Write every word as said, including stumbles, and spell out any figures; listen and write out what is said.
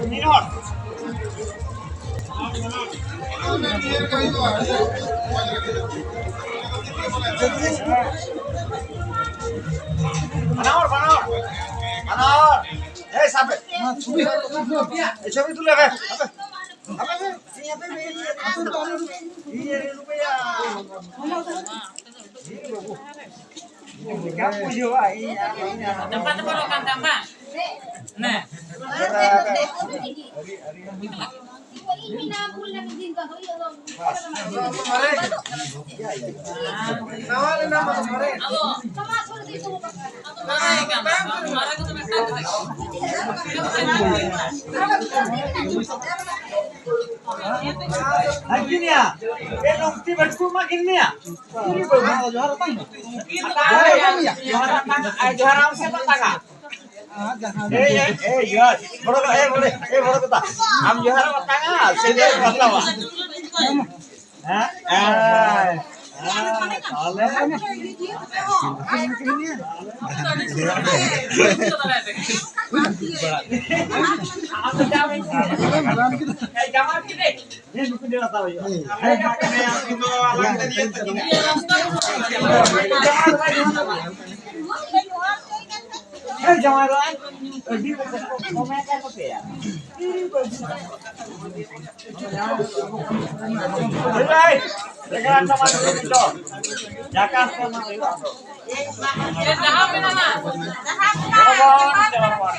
ᱢᱤᱫ ᱦᱚᱲ᱾ ᱵᱟᱱᱟ ᱦᱚᱲ, ᱵᱟᱱᱟ ᱦᱚᱲ᱾ ᱵᱟᱱᱟ ᱦᱚᱲ᱾ ᱮᱭ, ᱥᱟᱵ ᱯᱮ᱾ ᱮᱭ, ᱪᱷᱚᱵᱤ ᱛᱩᱞᱟᱹᱣ ᱯᱮ᱾ ᱦᱟᱯᱮ᱾ ᱦᱟᱯᱮ, ᱦᱟᱯᱮ᱾ ᱤᱧ ᱨᱩᱯᱟᱹᱭᱟ᱾ ᱪᱮᱫ ᱞᱮᱠᱟᱢ ᱵᱩᱡᱷᱟᱹᱣᱟ? ᱤᱧ ᱟᱨ ᱤᱧ ᱟᱨ ᱪᱟᱢᱯᱟ ᱛᱮ ᱵᱚᱞᱚᱜ ᱠᱟᱱ ᱛᱟᱢ ᱵᱟᱝ? ᱱᱮ᱾ ᱦᱟᱹᱱᱠᱤᱱᱤᱭᱟ, ᱮ ᱞᱩᱝᱛᱤ ᱵᱟᱹᱴᱠᱩ ᱢᱟ ᱠᱤᱱ ᱢᱮᱭᱟ᱾ ᱡᱚᱦᱟᱨ ᱟᱛᱟᱝ ᱢᱮ᱾ ᱡᱚᱦᱟᱨ ᱟᱛᱟᱝ, ᱟᱭ ᱡᱚᱦᱟᱨ ᱟᱢ ᱥᱮ ᱵᱟᱝ ᱛᱟᱝᱟ? ᱮ, ᱮ, ᱮ, ᱡᱚᱦᱟᱨ᱾ ᱵᱚᱲᱚ ᱜᱚ, ᱮ, ᱵᱚᱲᱚ, ᱮ, ᱵᱚᱲᱚ ᱠᱚᱛᱟ᱾ ᱟᱢ ᱡᱚᱦᱟᱨ ᱟᱛᱟᱝᱟ, ᱥᱮ ᱡᱚᱦᱟᱨ ᱟᱛᱟᱝᱟ? ᱦᱮᱸ? ᱦᱮᱸ, ᱦᱮᱸ, ᱛᱟᱦᱚᱞᱮ᱾ ᱟᱢ ᱫᱚ ᱡᱟᱢᱟᱭ ᱠᱮᱫᱮ᱾ ᱦᱮᱸ, ᱱᱩᱠᱩ ᱫᱚ ᱦᱟᱛᱟᱣ ᱦᱩᱭᱩᱜᱼᱟ᱾ ᱦᱮᱸ, ᱦᱮᱸ᱾ ᱦᱮᱸ, ᱡᱟᱶᱟᱭ ᱫᱚ ᱟᱡ ᱟᱹᱰᱤ ᱨᱚᱠᱚᱢ ᱠᱚ ᱢᱮᱱ ᱠᱟᱜ ᱠᱚ ᱯᱮᱭᱟ᱾ ᱦᱳᱭ ᱵᱷᱟᱭ, ᱮᱠᱞᱟ ᱥᱟᱢᱟᱱ ᱫᱚ ᱡᱟᱠᱟᱥ ᱠᱚ ᱮᱢᱟ ᱦᱩᱭᱩᱜᱼᱟ᱾ ᱡᱟᱦᱟᱸ ᱢᱮᱱᱟᱜᱼᱟ, ᱡᱟᱦᱟᱸ ᱢᱮᱱᱟᱜᱼᱟ, ᱡᱟᱦᱟᱸ ᱢᱮᱱᱟᱜᱼᱟ᱾